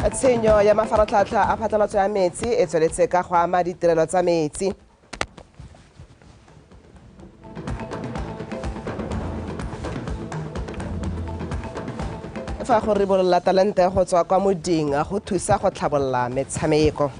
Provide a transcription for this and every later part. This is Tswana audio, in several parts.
Tshenyo ya mafaratlhatlha a phatlalatso ya metsi e tsweletse ka go ama ditirelo tsa metsi. Fa go ribolola talente go tswa kwa moding go thusa go tlhabolola metshameko.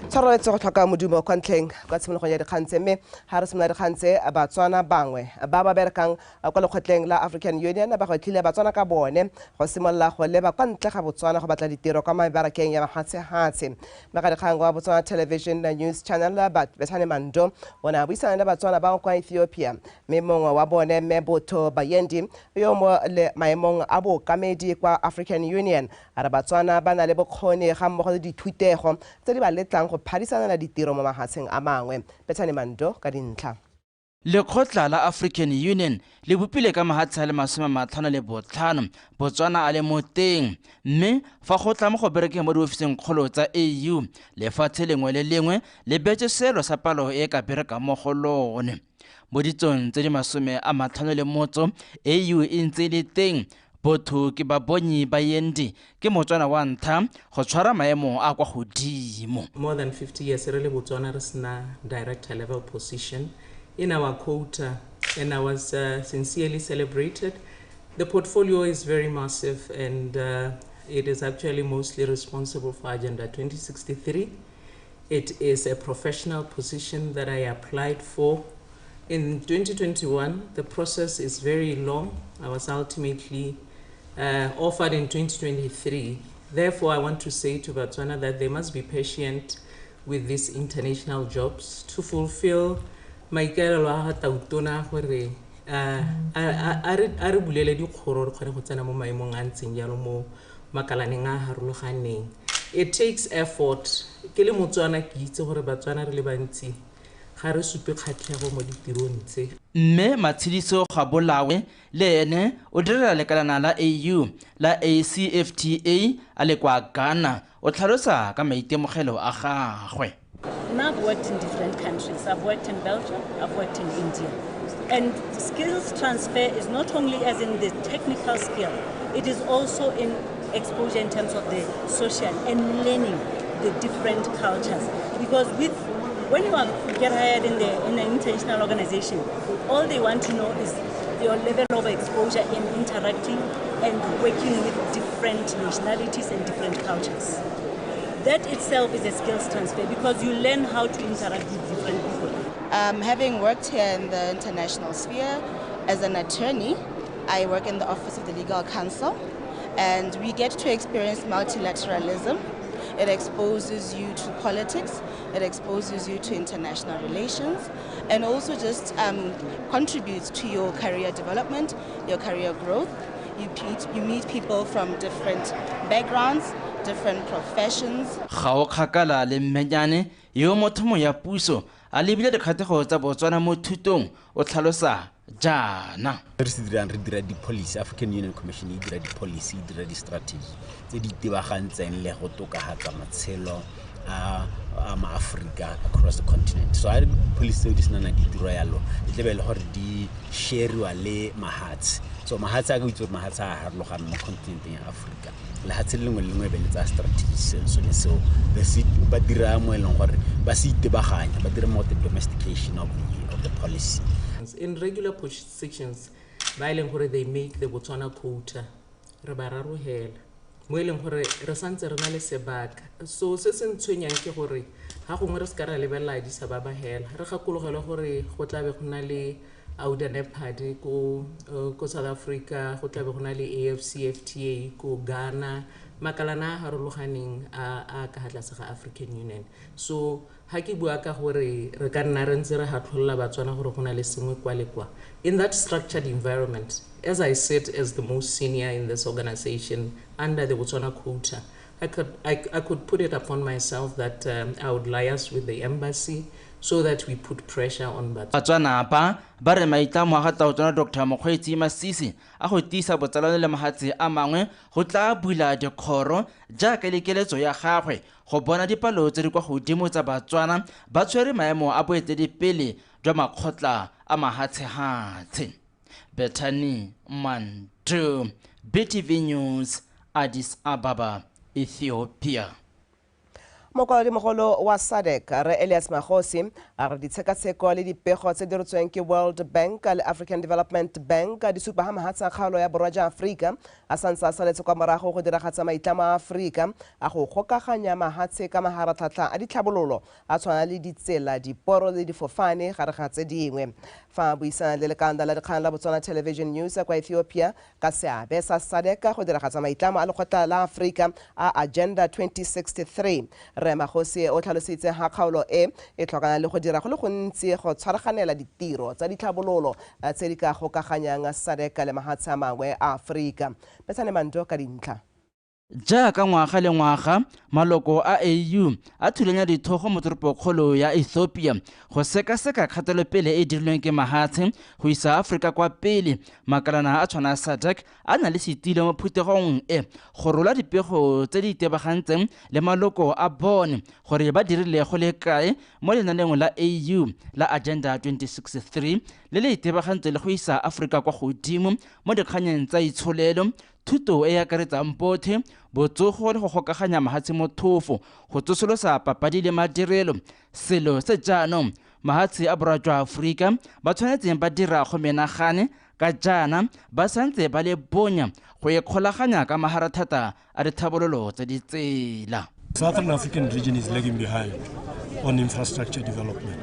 Tshwareletse go tlhoka modumo kwa ntlheng kwa tshimologong ya dikgang tse, mme ga re simolola dikgang tse, Batswana bangwe ba ba berekang kwa lekgotleng la African Union ba gwetlhile Batswana ka bone go simolola go leba kwa ntle ga Botswana go batla ditiro kwa mebarakeng ya mahatshehatshe. Mmegadikgang wa Botswana Television News Channel Bethane Mando o ne a buisana le Batswana ba kwa Ethiopia, mme mongwe wa bone, Mme Botho Bayendi, yo mo le maemong a bookamedi kwa African Union, a re Batswana ba na le bokgoni ga mmogo le dithutego tse di ba letlang go phadisanela ditiro mo mahatsheng a mangwe. Bethane Mando ka dintlha. Lekgotla la African Union le bopile ka mahatshe a le 55, Botswana a le mo teng, mme fa go tla mo go berekeng mo diofising kgolo tsa AU, lefatshe lengwe le lengwe le beetse seelo sa palo e ka berekang mo go lone. Mo ditsong tse di 58, AU e ntse e le teng. Botho ke Babonyi Bayendi ke Motswana wa ntlha go tshwara maemo a kwa godimo. More than 50 years re le Botswana re sena director level position in our quota, and I was sincerely celebrated. The portfolio is very massive, and it is actually mostly responsible for Agenda 2063. It is a professional position that I applied for in 2021. The process is very long. I was ultimately offered in 2023. Therefore, I want to say to Botswana that they must be patient with these international jobs to fulfill maikaelelo a ga Tautona gore a re bulele dikgoro re kgone go tsena mo maemong a ntseng jalo mo makalaneng a harologaneng. It takes effort. Ke le Motswana ke itse gore Batswana re le bantsi ga re supe kgatlhego mo ditirong tse. Mme Matshediso Gabolawe le ene o direla lekalana la AU la ACFTA a le kwa Ghana, o tlhalosa ka maitemogelo a gagwe. I've worked in different countries. I've worked in Belgium, I've worked in India. And skills transfer is not only as in the technical skill, it is also in exposure in terms of the social and learning the different cultures. Because when you get hired in an international organization, all they want to know is your level of exposure in interacting and working with different nationalities and different cultures. That itself is a skills transfer because you learn how to interact with different people. Having worked here in the international sphere as an attorney, I work in the Office of the Legal Counsel, and we get to experience multilateralism. It exposes you to politics, it exposes you to international relations, and also just contributes to your career development, your career growth. You meet people from different backgrounds, different professions. Ga o kgakala le Mmenyane yo motho ya puso a lebile dikgathego tsa Botswana mo thutong, o tlhalosa jaana. Re se dirang, re dira di-policy. African Union Commission e dira di-policy, e dira di-strategy tse di itebagantseng le go tokafatsa matshelo a maAforika across the continent. So ha di-policy tseo di senana di dirwa yalo, di tlabe e le gore di share-iwa le mahatshe. So mahatshe a ka itse gore mahatshe a harologane mo continenteng ya Afrika. Lehatshe le lengwe le lengwe be le tsaya strategy seo sone seo ba dira mo e leng gore ba se itebaganya, ba dira mo the domestication of the policy. In regular positions, ba e leng gore they make the Botswana quota, re ba rarogela mo e leng gore re santse re na le sebaka. So se se ntshwenyang ke gore ga gongwe re se ka ra lebelela Addis Ababa hela, re gakologelwe gore go tlabe go na le AUDA-NEPAD ko South Africa, go tlabe go na le AfCFTA ko Ghana, makalana a harologaneng a ka tlase ga African Union. So ha ke bua ka gore re ka nna re ntse re hatlholla Batswana gore go na le sengwe kwa le kwa, in that structured environment, as I said, as the most senior in this organization under the Botswana quota, I could put it upon myself that I would liaise with the embassy so that we put pressure on Batswana. Batswana ba ba re maitlamo a ga Tautona Dr. Mokgweetsi Masisi a go tiisa botsalano le mahatshe a mangwe go tla bula dikgoro jaaka le keletso ya gagwe go bona dipalo tse di kwa godimo tsa Batswana ba tshwere maemo a boeteledipele jwa makgotla a mahatshehatshe. Bethany Mando. Manto, BTV News, Addis Ababa, Ethiopia. Mokwaledi-mogolo wa SADC Rre Elias Magosi a re ditshekatsheko le dipego tse di rotsweng ke World Bank le African Development Bank di supa ha mahatshe a kgaolo ya borwa jwa Aforika a santse a saletse kwa morago go diragatsa maitlamo a Aforika a go gokaganya mahatshe ka maharatlhatlha a ditlhabololo a tshwana le ditsela, diporo le difofane gare ga tse dingwe. Fa a buisana le lekanda la dikgang la Botswana Television News kwa Ethiopia ka seabe sa SADC go diragatsa maitlamo a lekgotla la Aforika a Agenda 2063, Rre Magosi o tlhalositse ha kgaolo e e tlhokana le go dira go le gontsi go tshwaraganela ditiro tsa ditlhabololo tse di ka gokaganyang SADC le mahatshe a mangwe a Aforika. Betsane Manto ka dintlha. Jaaka ngwaga le ngwaga maloko a AU a thulanya dithogo mo toropokgolo ya Ethiopia go sekaseka kgatelopele e dirilweng ke mahatshe go isa Aforika kwa pele. Makalana a tshwana SADC a na le setilo mo phuthegong e go rola dipego tse di itebagantseng le maloko a bone gore ba dirile go le kae mo lenaneong la AU la Agenda 2063 le le itebagantseng le go isa Aforika kwa godimo mo dikganyeng tsa itsholelo, thuto e akaretsang bothe, botsogo le go gokaganya mahatshe mothofo, go tsosolosa papadi le madirelo. Selo se jaanong mahatshe a borwa jwa Aforika ba tshwanetseng ba dira go menagane ka jaana ba santse ba le bonya go ikgolaganya ka maharathata a dithabololo tsa ditsela. Southern African region is lagging behind on infrastructure development.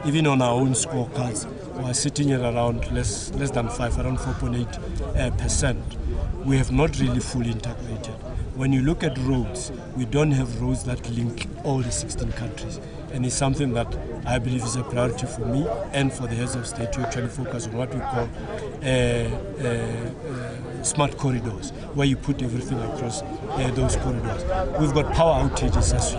Even on our own scorecards, we are sitting at around less than 5, around 4.8%. We have not really fully integrated. When you look at roads, we don't have roads that link all the 16 countries. And it's something that I believe is a priority for me and for the heads of state to actually focus on what we call smart corridors, where you put everything across those corridors. We've got power outages, as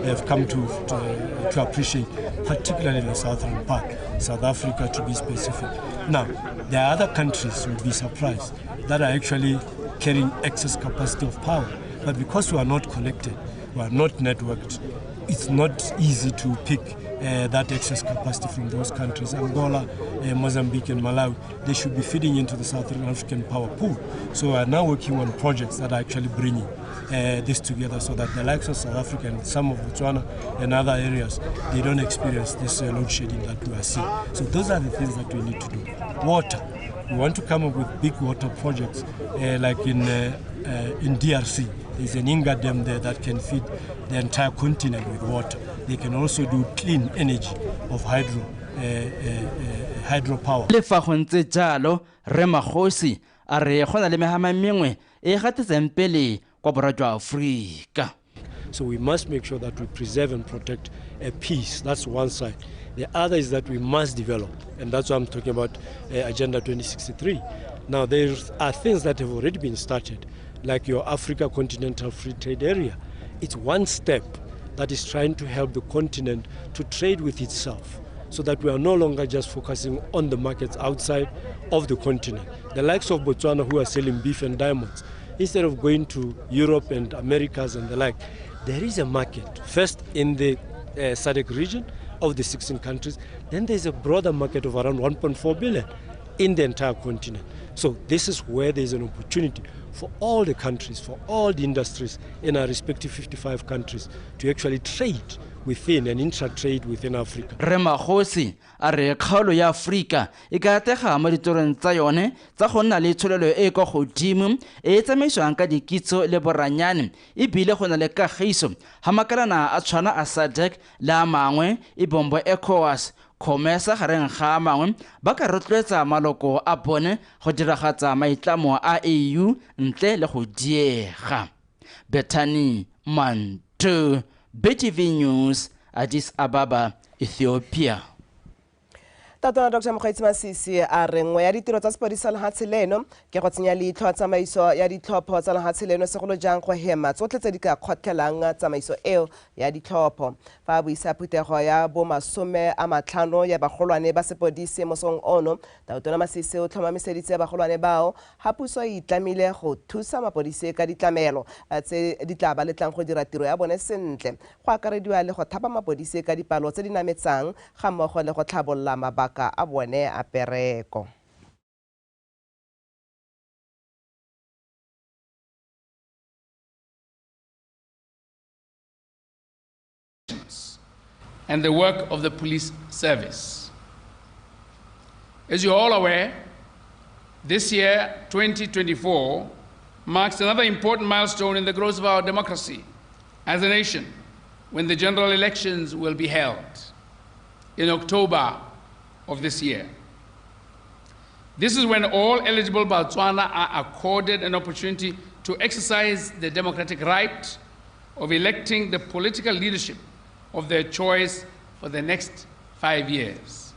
you have come to appreciate, particularly in the southern part, South Africa to be specific. Now, there are other countries, you'll be surprised, that are actually carrying excess capacity of power. But because we are not connected, we are not networked, it's not easy to pick that excess capacity from those countries. Angola, Mozambique and Malawi, they should be feeding into the Southern African power pool. So we are now working on projects that are actually bringing this together so that the likes of South Africa and some of Botswana and other areas, they don't experience this load shedding that we are seeing. So those are the things that we need to do. Water. We want to come up with big water projects like in DRC. There's an Inga Dam there that can feed the entire continent with water. They can also do clean energy of hydropower. Le fa go ntse jalo, Rre Magosi a re go na le mehama mengwe e gatetseng pele kwa borwa jwa Aforika. So we must make sure that we preserve and protect a peace. That's one side. The other is that we must develop, and that's why I'm talking about Agenda 2063. Now, there are things that have already been started, like your Africa Continental Free Trade Area. It's one step that is trying to help the continent to trade with itself, so that we are no longer just focusing on the markets outside of the continent. The likes of Botswana, who are selling beef and diamonds, instead of going to Europe and Americas and the like, there is a market, first in the SADC region of the 16 countries, then there's a broader market of around 1.4 billion in the entire continent. So this is where there's an opportunity for all the countries, for all the industries in our respective 55 countries to actually trade within and intra-trade within Africa. Rre Magosi a re kgaolo ya Aforika e ka atega mo ditorong tsa yone tsa go nna le tsholelo e kwa godimo e tsamaisiwang ka dikitso le boranyane, ebile go na le kagiso ha makalana a tshwana a SADC le a mangwe e bombo ECOWAS, COMESA gareng ga a mangwe ba ka rotloetsa maloko a bone go diragatsa maitlamo a AU ntle le go diega. Bethany Manto, BTV News, Addis Ababa, Ethiopia. Tatona Dr. Mokgweetsi Masisi a re nngwe ya ditiro tsa sepodisi sa lehatshe leno ke go tsenya leitlho tsamaiso ya ditlhopho tsa lehatshe leno, segolo jang go hema tsotlhe tse di ka kgotlhelang tsamaiso eo ya ditlhopho. Fa a buisa phuthego ya bo 50 ya bagolwane ba sepodisi mosong ono, Tautona Masisi o tlhomamiseditse bagolwane bao ha puso e itlamile go thusa mapodisi ka ditlamelo tse di tla ba letlang go dira tiro ya bone sentle, go akarediwa le go thapa mapodisi ka dipalo tse di nametsang ga mmogo le go tlhabolola mabaka a bone a pereko. And the work of the police service. As you're all aware, this year, 2024, marks another important milestone in the growth of our democracy as a nation, when the general elections will be held in October of this year. This is when all eligible Botswana are accorded an opportunity to exercise the democratic right of electing the political leadership of their choice for the next 5 years.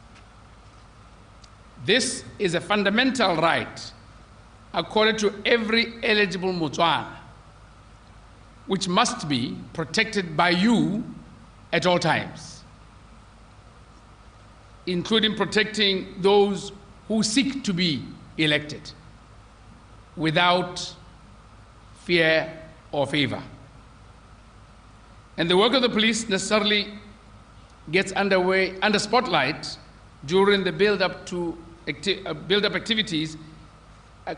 This is a fundamental right accorded to every eligible Motswana, which must be protected by you at all times, including protecting those who seek to be elected without fear or favor. And the work of the police necessarily gets underway under spotlight during the build-up to build-up activities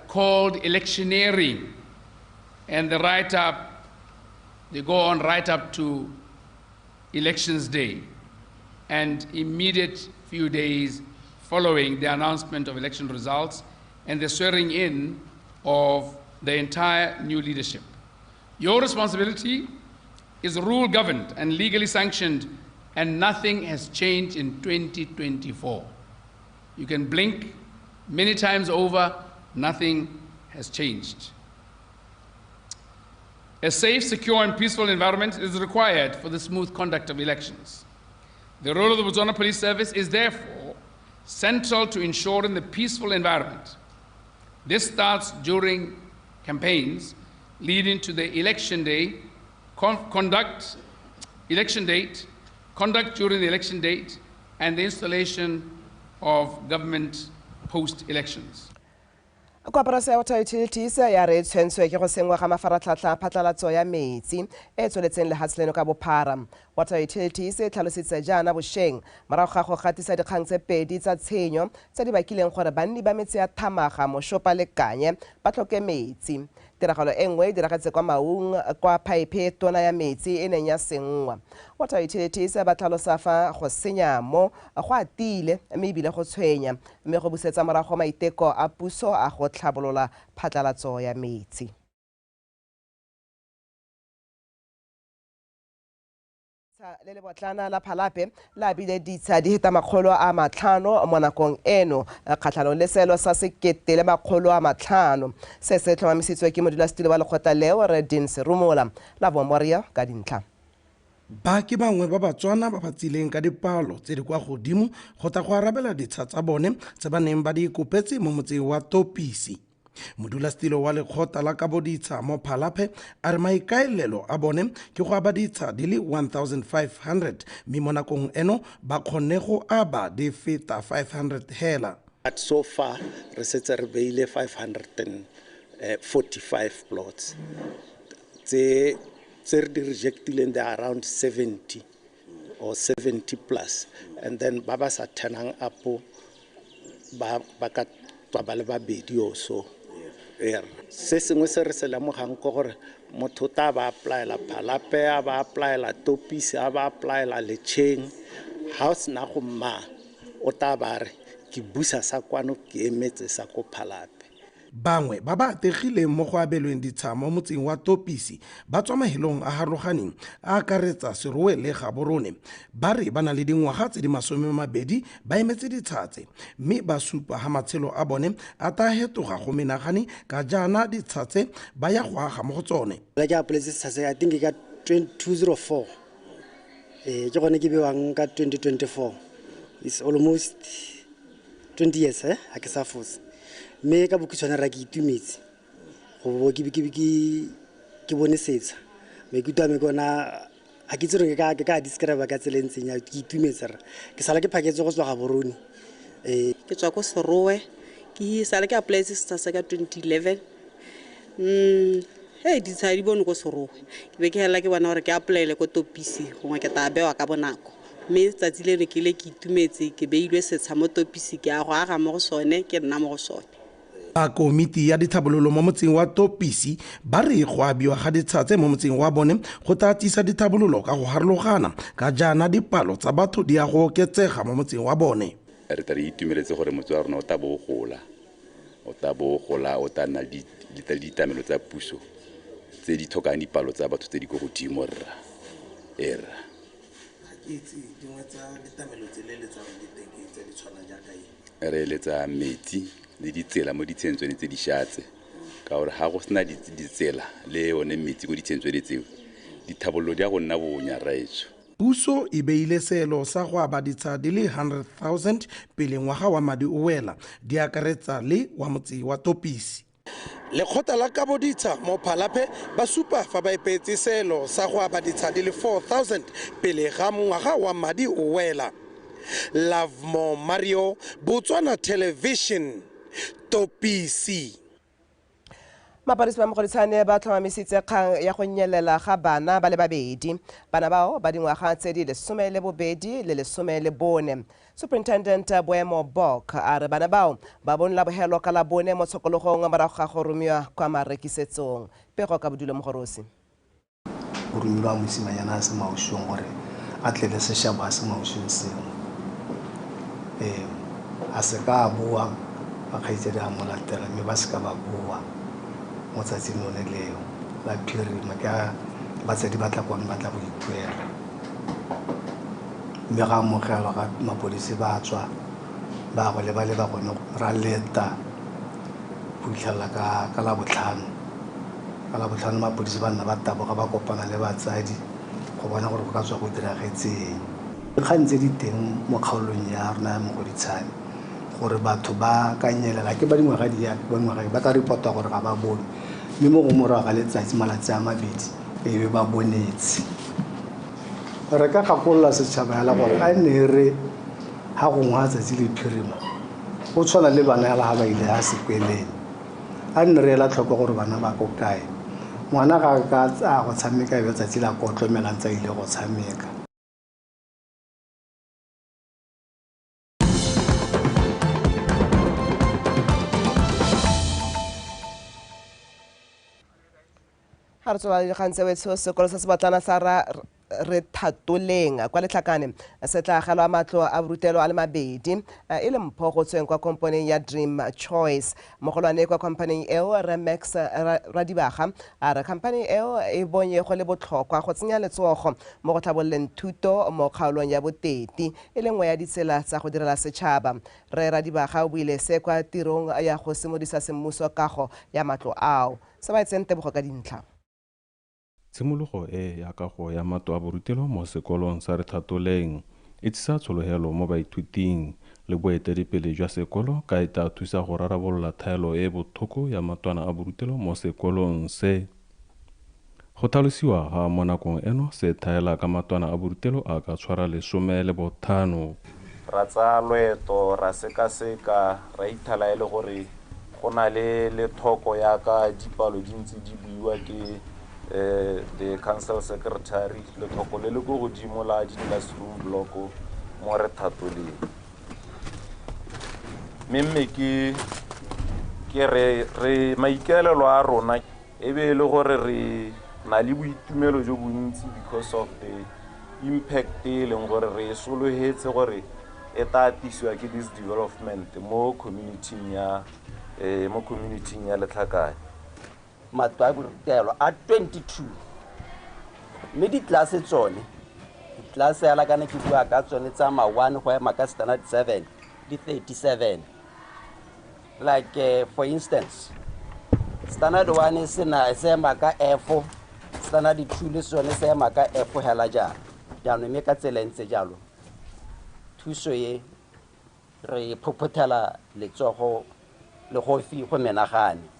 called electioneering, and the write-up, they go on right up to Elections Day and immediate few days following the announcement of election results and the swearing in of the entire new leadership. Your responsibility is rule governed and legally sanctioned, and nothing has changed in 2024. You can blink many times over, nothing has changed. A safe, secure, and peaceful environment is required for the smooth conduct of elections. The role of the Botswana Police Service is therefore central to ensuring the peaceful environment. This starts during campaigns leading to the election day, conduct during the election date, and the installation of government post-elections. Koporasi ya Water Utilities ya re tshwentswe ke go sengwa ga mafaratlhatlha a phatlalatso ya metsi e tsweletseng lehatshe leno ka bophara. Water Utilities e tlhalositse jaana bošeng morago ga go gatisa dikgang tse pedi tsa tshenyo tse di bakileng gore banni ba metse ya Thamaga, Moshopa le Kanye ba tlhoke metsi. Tiragalo e nngwe e diragetse kwa Maung kwa phaephe tona ya metsi e neng ya senngwa. Water Utilities ba tlhalosa fa go senya mo go atile mme ebile go tshwenya, mme go busetsa morago maiteko a puso a go tlhabolola phatlalatso ya metsi. Le lebotlana la Phalape la bile ditsha di heta 500 mo nakong eno kgatlhanong le seelo sa 1500 se se tlhomamisitswe ke modulasetilo wa lekgotla leo re Dean Serumola la Bomoria ka dintlha. Ba ke bangwe ba Batswana ba ba tsileng ka dipalo tse di kwa godimo go tla go arabela ditsha tsa bone tse ba neng ba di ikopetse mo motseng wa Topisi. Modulasetilo wa lekgotla la kaboditsha mo Phalape a re maikaelelo a bone ke go aba ditsha di le 1500 mme mo nakong eno ba kgonne go aba di feta 500 hela. But so far re setse re beile 545 plots tse re di rejectileng, they are around 70 or 70 plus, and then ba ba sa turnang up ba ka ba le babedi or so. Se sengwe se re se lemogang ke gore motho ta ba applyela Phalape, a ba applyela Topisi, a ba applyela Lecheng, ha o sena go mma o ta ba re ke busa sa kwano ke emetse sa ko Phalape. Bangwe ba ba ategileng mo go abelweng ditsha mo motseng wa Topisi ba tswa mahelong a harologaneng a akaretsa Serowe le Gaborone. Ba re ba na le dingwaga tse di 20 ba emetse ditsha tse, mme ba supa ha matshelo a bone a ta hetoga go menagane ka jaana ditsha tse ba ya go aga mo go tsone. Ke apoletse setsha se, I think ka 2004, ke gone ke bewang ka 2024. It's almost 20 years, ha ke sa fose. Mme ka bokhutshwane ra ke itumetse go bo ke bone setsha. Maikutlo a me ke ona ga ke itse gore ke ka describe ka tsela e ntseng ya, ke itumetse rra. Ke sala ke phaketse go tswa Gaborone. Ke tswa ko Serowe, ke sala ke applyetse setsha sa ka 2011. Ditsha di bone ko Serowe. Ke be ke hela ke bona gore ke applyele ko Topisi gongwe ke tla bewa ka bonako. Mme tsatsi leno ke ile ke itumetse, ke beilwe setsha mo Topisi, ke a go aga mo go sone, ke nna mo go sone. Ba komiti ya ditlhabololo mo motseng wa Topisi ba re go abiwa ga ditsha tse mo motseng wa bone go tla tsisa ditlhabololo ka go harologana ka jaana dipalo tsa batho di ya go oketsega mo motseng wa bone. Re tla re itumeletse gore motse wa rona o tla bo o gola, o tla bo o gola, o tla nna le ditlamelo tsa puso tse di tlhokang dipalo tsa batho tse di ko godimo rra. Ee rra. Re eletsa metsi le ditsela mo ditsheng tsone tse di šatse, ka gore ga go sena ditsela le one metsi ko ditsheng tsone tseo, dithabololo di a go nna bonya rraetsho. Puso e beile seelo sa go aba ditsha di le 100,000 pele ngwaga wa madi o wela, di akaretsa le wa motse wa Topisi. Lekgotla la kabo ditsha mo Palapye ba supa fa ba ipeetse seelo sa go aba ditsha di le 4,000 pele ga ngwaga wa madi o wela. Lovemore Mario, Botswana Television, Topisi. Mapodisi ba Mogoditshane ba tlhomamisitse kgang ya go nyelela ga bana ba le babedi. Bana bao ba dingwaga tse di 12 le 14. Superintendent Boemo Bok a re bana bao ba bone la bogelo ka la bone mo tshokologong morago ga go romiwa kwa marekisetsong. Pego ka Bodulo Mogorosi. Go romiwa mosimanyana a se maosong gore a tle le sešabo a se maosong sengwe. A se ka a boa, bakgaitsedi a mo latela mme ba se ka ba boa mo tsatsing lone leo la phirima, ke batsadi ba tla kwano ba tla go ikuela. Mme ga amogelwa ga mapodisi ba tswa ba go leba-leba gone, ra leta go fitlhelela ka Labotlhano. Ka Labotlhano mapodisi ba nna ba taboga ba kopana le batsadi go bona gore go ka tswa go diragetseng. Dikgang tse di teng mo kgaolong ya rona ya Mogoditshane gore batho ba ka nyelela ke ba dingwaga di ya ba dingwaga ba ka reporta gore ga ba bone, mme mo go morago ga letsatsi malatsi a mabedi e be ba bonetse. Re ka gakolola setšhaba hela gore a nne re ha gongwe ha tsatsi le phirima go tshwana le bana hela ha ba ile ha sekweleng, a nne re ela tlhoko gore bana ba ko kae. Ngwana ga ka a go tshameka e be tsatsi la kotlomela ntse a ile go tshameka. Ga re tswela dikgang tse wetsho, sekolo sa sebatlana sa re thatoleng kwa Letlhakane se tla agelwa matlo a borutelo a le mabedi e le mpho go tsweng kwa komponeng ya Dream Choice. Mogolwane kwa komponeng eo Re Max Radibaga a re khamphani eo e bonye go le botlhokwa go tsenya letsogo mo go tlhabololeng thuto mo kgaolong ya Boteti e le nngwe ya ditsela tsa go direla setšhaba. Re Radibaga o buile se kwa tirong ya go simolodisa semmuso kago ya matlo ao. Se ba etseng tebogo ka dintlha. Tshimologo e ya kago ya matlo a borutelo mo sekolong sa Rethatoleng e tsisa tshologelo mo baithuting le boeteledipele jwa sekolo ka e tla thusa go rarabolola thaelo e botlhoko ya matlwana a borutelo mo sekolong se. Go tlhalosiwa ga mo nakong eno se thaela ka matlwana a borutelo a ka tshwara 15. Ra tsaya loeto ra sekaseka ra ithala e le gore go na le lethoko yaka dipalo di ntse di buiwa ke the council secretary, lethoko le le ko godimo la di-classroom block mo Rethatoleng. Mme ke re maikaelelo a rona e be e le gore re na le boitumelo jo bontsi because of the impact e leng gore re e sologetse gore e tla tlisiwa ke this development mo community-ing ya Letlhakane. Matlo a borutelo a 22 mme ditlelase tsone, ditlelase yala kana ke bua ka tsone tsa ma 1 go ema ka standard 7 di 37. Like for instance, standard 1 se na se ema ka F, standard 2 le sone se ema ka F hela jalo. Jaanong mme ka tsela e ntse jalo, thuso e re phophothela letsogo le gofi go menagane.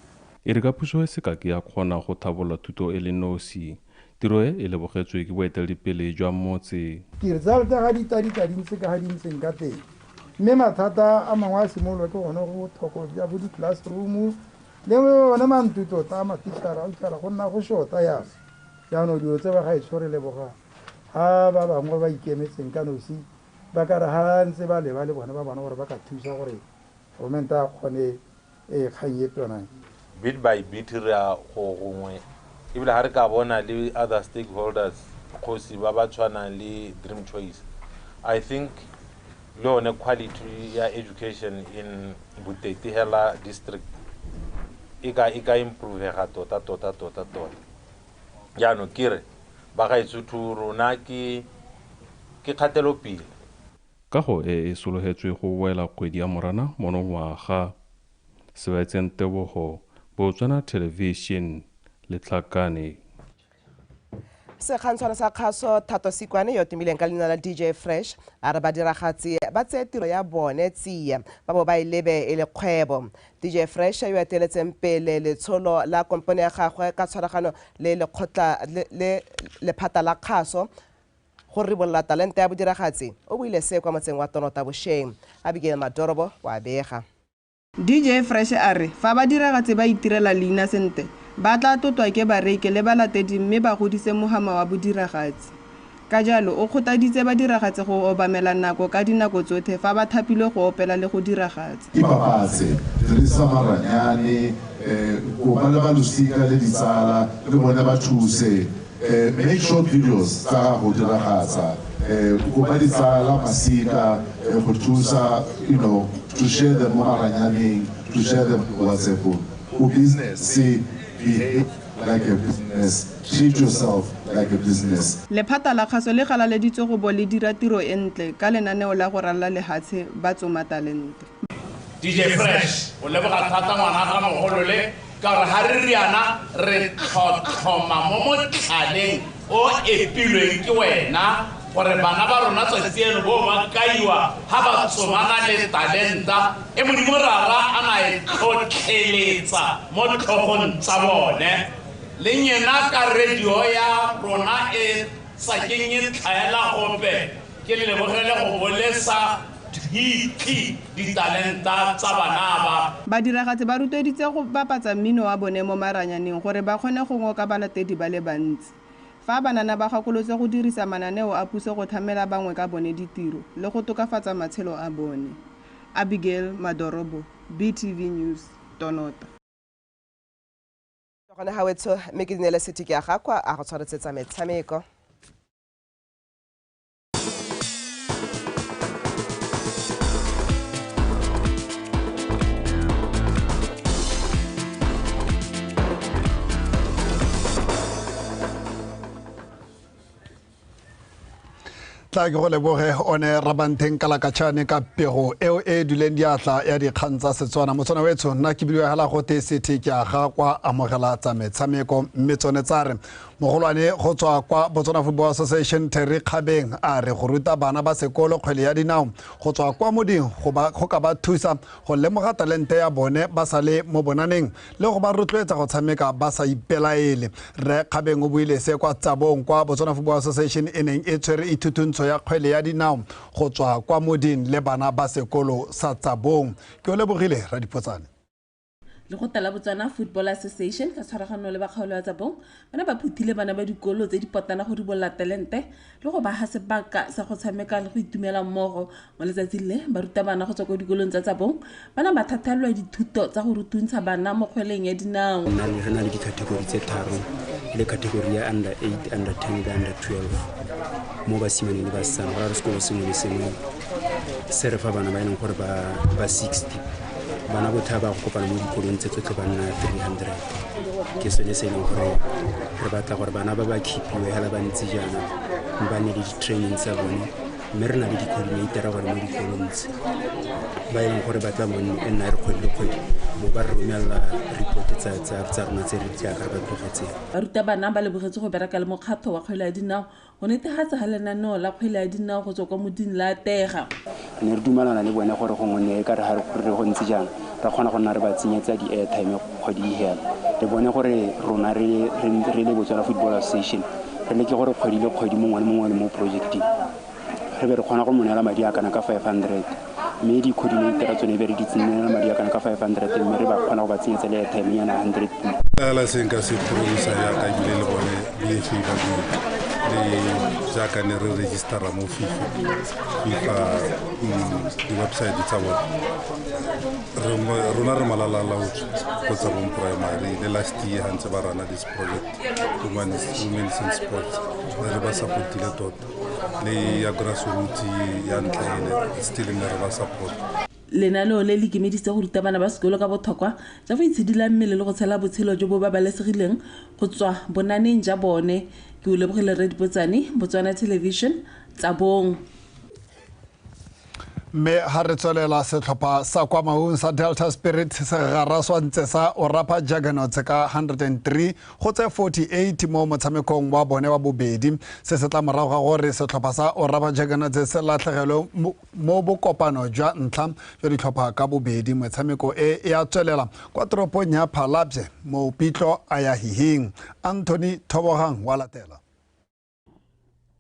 E re ka puso e se ka ke ya kgona go thabolla thuto e le nosi, tiro e e lebogetswe ke boeteledipele jwa motse. Di-result ga di tadika di ntse ka ga di ntseng ka teng, mme mathata a mangwe a simololwa ke gone go thoko ya bo di-classroom le one mantlo tota a matitšhara a fitlhela go nna go short-a yalo. Jaanong dilo tse ba gaetsho re leboga ga ba bangwe ba ikemetseng ka nosi ba ka re ga ntse ba leba le bone ba bona gore ba ka thusa gore government a kgone Kgang e tona. Bit by bit re a go gongwe ebile ga re ka bona le other stakeholders kgosi ba ba tshwanang le Dream Choice, I think le yone quality ya education in Boteti hela district e ka improvega tota tota tota tota. Jaanong ke re bagaetsho rona ke kgatelopele. Kago e e sologetswe go wela kgwedi ya Morana monongwaga. Sebetseng Tebogo, Botswana Television, Letlhakane. Sekgantshwane sa kgaso Thato Sikwane yo tumileng ka leina la DJ Fresh a re badiragatsi ba tseye tiro ya bone tsia ba bo ba e lebe e le kgwebo. DJ Fresh yo eteletseng pele letsholo la kompone ya gagwe ka tshwaragano le lekgotla le lephata la kgaso go ribolola talente ya bodiragatsi o buile se kwa motseng wa Tonota bošeng. Abigail Madorobo wa bega. DJ Fresh a re fa badiragatsi ba itirela leina sentle ba tla totwa ke bareki le balatedi mme ba godise mohama wa bodiragatsi. Ka jalo o kgothaditse badiragatsi go obamela nako ka dinako tsotlhe fa ba thapilwe go opela le go diragatsa. Ipapatse, dirisa maranyane, kopa le ba losika le ditsala le bone ba thuse. Make short videos tsa go diragatsa, kopa ditsala masika go thusa, you know, to share them mo maranyaneng, to share them WhatsApp. Go business, see, behave like a business, treat yourself like a business. Lephata la kgaso le galaleditswe go bo le dira tiro e ntle ka lenaneo la go ralala lehatshe ba tsoma talente. DJ Fresh o leboga thata ngwana ga mogolo le ka gore ga re riana re tlhotlhoma mo motlhaleng o epilweng ke wena gore bana ba rona tsatsi eno bo ba kaiwa ga ba tsomana le talenta e Modimo rara a na e tlhotlheletsa mo tlhogong tsa bone. Le nyena ka radio ya rona e sa keng e tlhaela gope ke lebogele go bolesa hithi ditalenta tsa bana ba. Badiragatsi ba rotloeditse go bapatsa mmino wa bone mo maranyaneng gore ba kgone go ngoka balatedi ba le bantsi. Fa banana ba gakolotse go dirisa mananeo a puso go tlhamela bangwe ka bone ditiro le go tokafatsa matshelo a bone. Abigail Madorobo, BTV News, Tonota. Gone ga wetsho mme ke dinele setiki ya gakwa a go tshwaretsetsa metshameko. Tla ke go leboge one Rabanteng Kalakatšhane ka pego eo e duleng diatla ya dikgang tsa Setswana. Motswana wetsho nna ke bidiwa hela go te sethe ke a ga kwa amogela tsa metshameko mme tsone tsa re mogolwane go tswa kwa Botswana Football Association Terry Kgabeng a re go ruta bana ba sekolo kgwele ya dinao go tswa kwa moding go ka ba thusa go lemoga talente ya bone ba sa le mo bonaneng le go ba rotloetsa go tshameka ba sa ipelaele. Rre Kgabeng o buile se kwa Tsabong kwa Botswana Football Association e neng e tshwere ithuthuntso ya kgwele ya dinao go tswa kwa moding le bana ba sekolo sa Tsabong. Ke o lebogile Radipotsane. Lekgotla la Botswana Football Association ka tshwaragano le ba kgaolo ya Tsabong bana ba phuthile bana ba dikolo tse di potana go ribolola talente le go ba ga sebaka sa go tshameka le go itumela mmogo. Mo letsatsing le baruta bana go tswa ko dikolong tsa Tsabong bana ba thathelwa dithuto tsa go rutuntsha bana mo kgweleng ya dinao. Re na le dikategori tse tharo, le category ya under 8, under 10 le under 12 mo basimaneng le basetsana. Go ra re sekolo sengwe le sengwe se re fa bana ba e leng gore ba 60 bana botlhe ba go kopana mo dikolong tse tsotlhe ba nna 300. Ke sone se e leng gore re batla gore bana ba ba keepiwe hela ba ntse jaana ba nne le di-training tsa bone, mme re na le di-coordinator gore mo dikolong tse ba e leng gore ba tla mo e nna re kgwedi le kgwedi bo ba re romela report tsa rona tse re jaaka re ba tlogetseng. Barutabana ba lebogetse go bereka le mokgatho wa kgwele ya dinao go netefatsa ga lenaneo la kgwele ya dinao go tswa kwa moding la atega. Re ne re dumalana le bone gore gongwe ne e ka re ga re go ntse jaana ra kgona go nna re ba tsenyetsa di-airtime kgwedi e hela. Re bone gore rona re le Botswana Football Association re leke gore kgwedi le kgwedi mongwe le mongwe le mo projecting re be re kgona go mo neela madi a kana ka 500, mme di-coordinator tsone be re di tsenyela madi a kana ka 500, mme re ba kgona go ba tsenyetsa le airtime nyana 100 pula. Fela se nka se promise yaka ebile le bone BFA ba Le jaaka ne re registera mo FIFA di-website tsa bone. Rona re malalalaotswe ko Tsabong Primary le last year ha ntse ba rana this project women in sports, ne re ba support-ile tota le ya grassroots ya ntlha ene still ne re ba support. Lenaneo le le ikemeditse go ruta bana ba sekolo ka botlhokwa jwa go itshidila mmele le go tshela botshelo jo bo babalesegileng go tswa bonaneng ja bone. Ke o lebogile Red Botsane, Botswana Television, Tsabong. Mme ha re tswelela, setlhopha sa kwa Maung sa Delta Spirit se garaswantse sa Orapa Juggernauts ka 103 go tse 48 mo motshamekong wa bone wa bobedi. Se se tla morago ga gore setlhopha sa Orapa Juggernauts se latlhegelwe mo bokopano jwa ntlha jwa ditlhopha ka bobedi. Metshameko e e a tswelela kwa toropong ya Phalapye mo Pitlo a ya Hihing. Anthony Thobogang wa latela.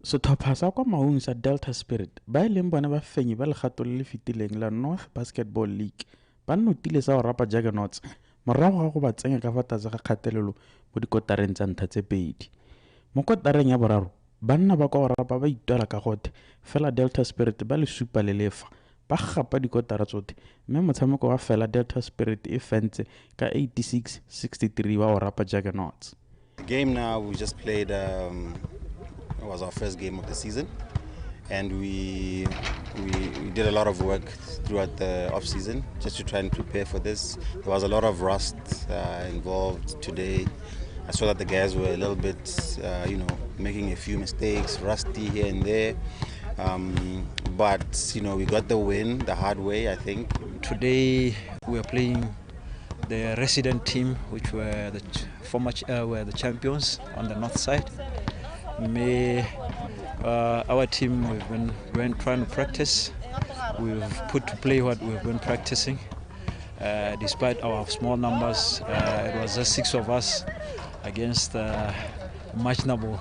Setlhopha sa kwa Maung sa Delta Spirit, ba e leng bone bafenyi ba legato le le fetileng la North Basketball League, ba notile sa Orapa Juggernauts morago ga go ba tsenya ka fa tlase ga kgatelelo mo dikotareng tsa ntlha tse pedi. Mo kotareng ya boraro, banna ba kwa Orapa ba itwela ka gothe, fela Delta Spirit ba le supa le lefa ba gapa dikotara tsotlhe, mme motshameko wa fela Delta Spirit e fentse ka 86-63 wa Orapa Juggernauts. The game now we just played was our first game of the season, and we did a lot of work throughout the off season just to try and prepare for this. There was a lot of rust involved today. I saw that the guys were a little bit, making a few mistakes, rusty here and there. But we got the win the hard way, I think. Today we are playing the resident team, which were the former were the champions on the north side. Our team, we've been trying to practice. We've put to play what we've been practicing. Despite our small numbers, it was just 6 of us against a marginable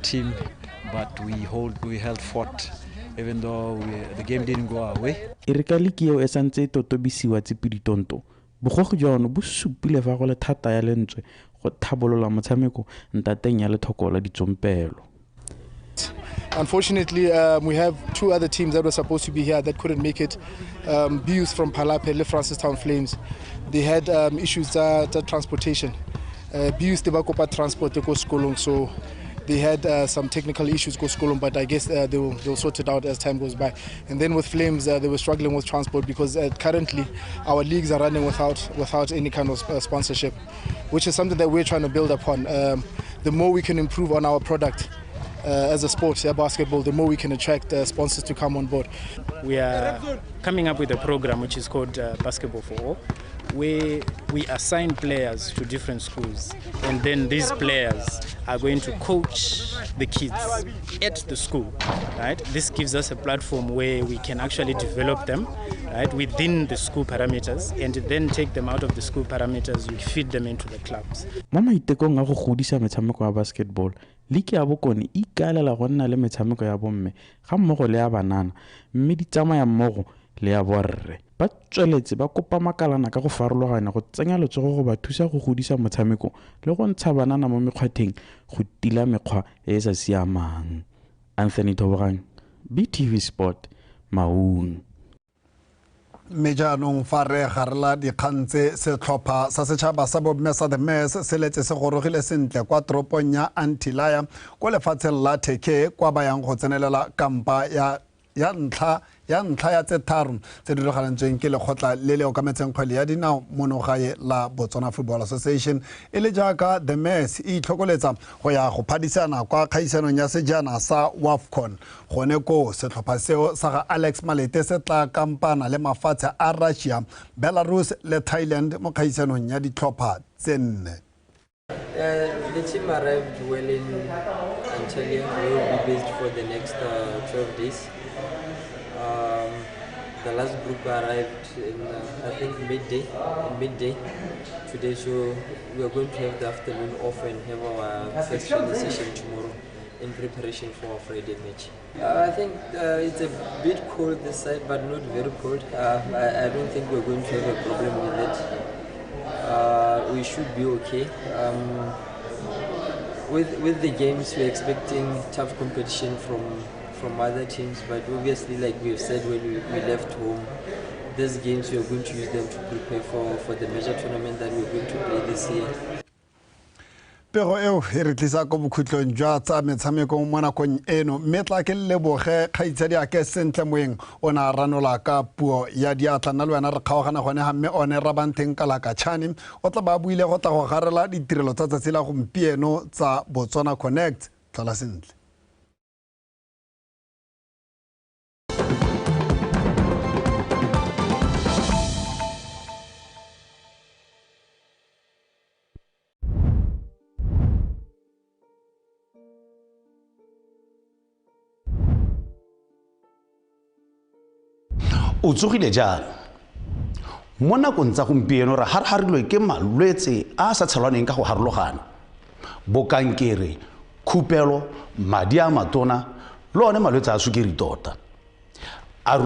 team, but we held fort, even though the game didn't go our way. E re ka liki eo e santse e totobisiwa tsepiditonto, bogogi jwa one bo supile fa go le thata ya lentswe go tlhabolola motshameko ntateng ya lethoko la ditsompelo. Unfortunately, we have 2 other teams that were supposed to be here that couldn't make it. Bius from Palape, le Francistown Flames. They had issues transportation. Bius de ba kopa transport go sekolong, so they had some technical issues go sekolong, but I guess they'll sort it out as time goes by. And then with Flames, they were struggling with transport because currently our leagues are running without any kind of sponsorship, which is something that we're trying to build upon. The more we can improve on our product as a sport, basketball, the more we can attract sponsors to come on board. We are coming up with a program which is called Basketball for All, where we assign players to different schools, and then these players are going to coach the kids at the school, right? This gives us a platform where we can actually develop them, right, within the school parameters, and then take them out of the school parameters, we feed them into the clubs. Mo maitekong a go godisa metshameko ya basketball, liki ya bokone e ikaelela go nna le metshameko ya bomme ga mmogo le ya banana, mme di tsamaya mmogo le ya borre. Ba tsweletse ba kopa makalana ka go farologana go tsenya letsogo go ba thusa go godisa motshameko le go ntsha banana mo mekgwatheng go tila mekgwa e e sa siamang. Anthony Thobogang, BTV Sport, Maung. Mme jaanong fa re garela dikgang tse, setlhopha sa setšhaba sa bomme sa The Mess se letse se gorogile sentle kwa toropong ya Antalya ko lefatsheng la Turkey, kwa ba yang go tsenelela kampa ya ntlha ya tse tharo tse di rulagantsweng ke lekgotla le le okametseng kgwele ya dinao mono gae la Botswana Football Association, e le jaaka The Mess e itlhokoletsa go ya go phadisana kwa kgaisanong ya sejana sa WAFCON. Gone koo setlhopha seo sa ga Alex Malete se tla kampana le mafatshe a Russia, Belarus le Thailand mo kgaisanong ya ditlhopha tse nne. The team arrived well in Antalya. We will be based for the next 12 days. The last group arrived in I think midday today, so we are going to have the afternoon off and have our first training session tomorrow in preparation for our Friday match. I think it's a bit cold this side, but not very cold. I don't think we're going to have a problem with it. We should be okay. With the games, we're expecting tough competition from other teams, but obviously, like we have said when we left home, these games we are going to use them to prepare for the major tournament that we're going to play this year. Pego eo e re tlisa ko bokhutlong jwa tsa metshameko mo nakong eno, mme tla ke leboge kgaitsadi ake Sentle Moeng, o ne a ranola ka puo ya diatla. Nna le wena re kgaogana gone ga mme one Rabanteng Kalakatšhane o tla ba buile go tla go garela ditirelo tsa tsatsi la gompieno tsa Botswana Connect. Tlhola sentle. O tsogile jang? Mo nakong tsa gompieno re harharilwe ke malwetse a a sa tshelwaneng ka go harologana, bokankere, khupelo, madi a matona le one malwetse a sukiri tota.